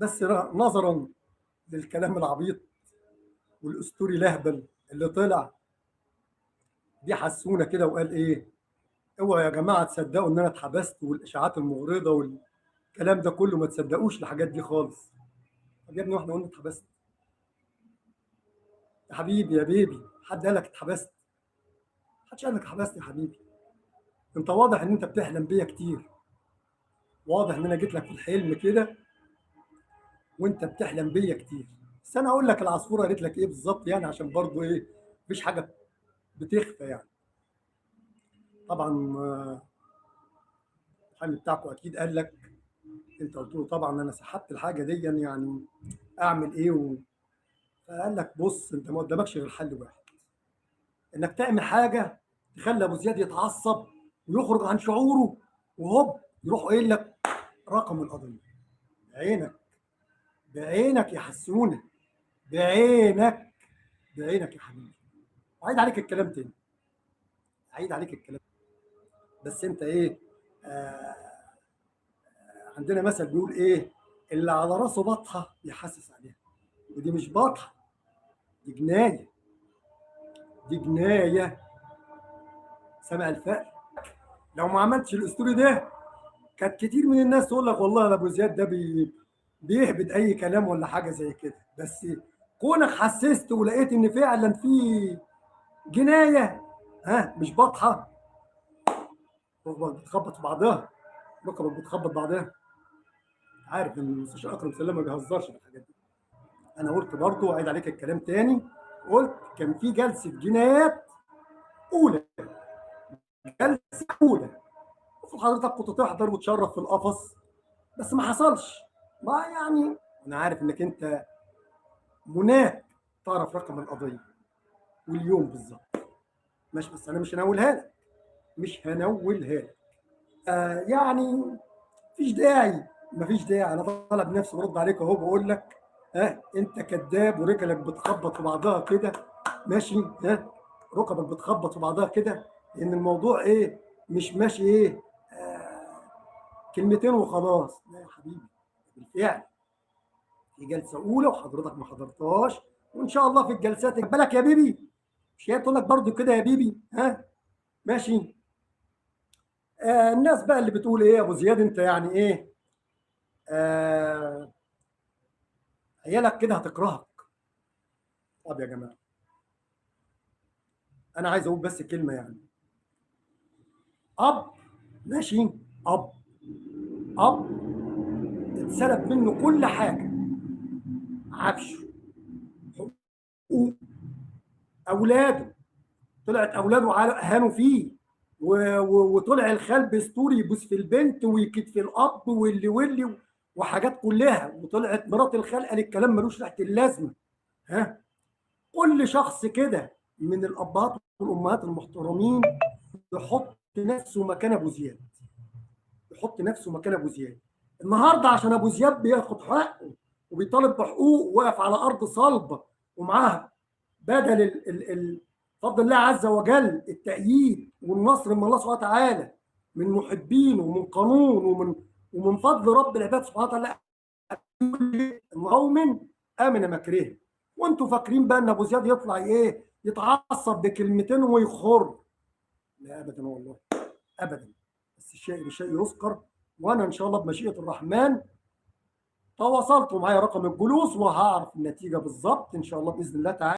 بس نظرا للكلام العبيط والاسطوري الاهبل اللي طلع دي حسونه كده وقال ايه: اوعوا يا جماعة تصدقوا ان انا اتحبست، والاشاعات المغرضه والكلام ده كله ما تصدقوش الحاجات دي خالص. طب يا ابني واحنا قلنا اتحبست؟ يا حبيبي يا بيبي، حد قال لك اتحبست؟ محدش قال لك اتحبست يا حبيبي. انت واضح ان انت بتحلم بيا كتير، واضح ان انا جيت لك في الحلم كده وانت بتحلم بيا كتير. بس انا اقول لك العصفوره قالت لك ايه بالظبط، يعني عشان برضو ايه، مفيش حاجة بتخفى يعني. طبعا المحامي بتاعكم اكيد قال لك، انت قلت له طبعا انا سحبت الحاجة دي يعني اعمل ايه فقال لك بص، انت ما قدامكش غير حل واحد، انك تعمل حاجة تخلي ابو زياد يتعصب ويخرج عن شعوره، وهوب يروح قايل لك رقم القضية. بعينك بعينك يا حسونه، بعينك بعينك يا حبيبي. وعيد عليك الكلام تاني، عيد عليك الكلام. بس انت ايه، عندنا مثل بيقول ايه: اللي على راسه بطحه يحسس عليها. ودي مش بطحه، دي جناية، دي جناية. سامع الفقر؟ لو ما عملتش الاسطوري ده كانت كتير من الناس تقول لك والله ابو زياد ده بيهبد اي كلام ولا حاجة زي كده. بس كونك حسست ولقيت ان فعلا في جناية، ها، مش بطحه، ركبك بتخبط في بعضها، ركبك بتخبط بعضها. عارف ان المستشار اكرم سلام ما بيهزرش في الحاجات دي. انا قلت برضه واعيد عليك الكلام تاني، قلت كان في جلسه جنايات اولى، جلسه اولى المفروض حضرتك كنت تحضر وتشرف في القفص، بس ما حصلش. ما يعني انا عارف انك انت مناك تعرف رقم القضية واليوم بالظبط، ماشي، بس انا مش هنولها لك، مش هنولها لك. يعني مفيش داعي، مفيش داعي. انا طالع بنفسي برد عليك اهو، بقول لك انت كذاب ورجلك بتخبط في بعضها كده، ماشي، ها، ركبك بتخبط في بعضها كده، لان الموضوع ايه، مش ماشي ايه، كلمتين وخلاص. لا يا حبيبي، بالفعل في جلسه اولى وحضرتك ما حضرتهاش، وان شاء الله في الجلسات. بالك يا بيبي، مش هي تقول لك برضو كده يا بيبي، ها، ماشي. الناس بقى اللي بتقول ايه يا ابو زياد انت يعني ايه، عيالك كده هتكرهك. طب يا جماعة انا عايز اقول بس كلمة، يعني اب، ماشي، اب اتسلب منه كل حاجة، عفشه، حقوقه، اولاده، طلعت اولاده هانوا فيه، وطلع الخال بستوري يبوس في البنت ويكيد في الاب واللي واللي وحاجات كلها، وطلعت مرات الخال قالت الكلام ملوش ريحه اللازمة. ها، كل شخص كده من الابهات والامهات المحترمين يحط نفسه مكان ابو زياد، يحط نفسه مكان ابو زياد النهارده، عشان ابو زياد بياخد حقه وبيطالب بحقوقه وواقف على ارض صلبه ومعاه بدل فضل الله عز وجل التأييد والنصر من الله سبحانه وتعالى، من محبينه ومن قانون ومن فضل رب العباد سبحانه وتعالى، قوم امن مكرهم. وانتوا فاكرين بقى ان ابو زياد يطلع ايه، يتعصب بكلمتين ويخر؟ لا ابدا والله ابدا. بس الشيء بالشيء يذكر. وانا ان شاء الله بمشيئة الرحمن تواصلتوا معايا رقم الجلوس وهعرف النتيجة بالظبط ان شاء الله باذن الله تعالى.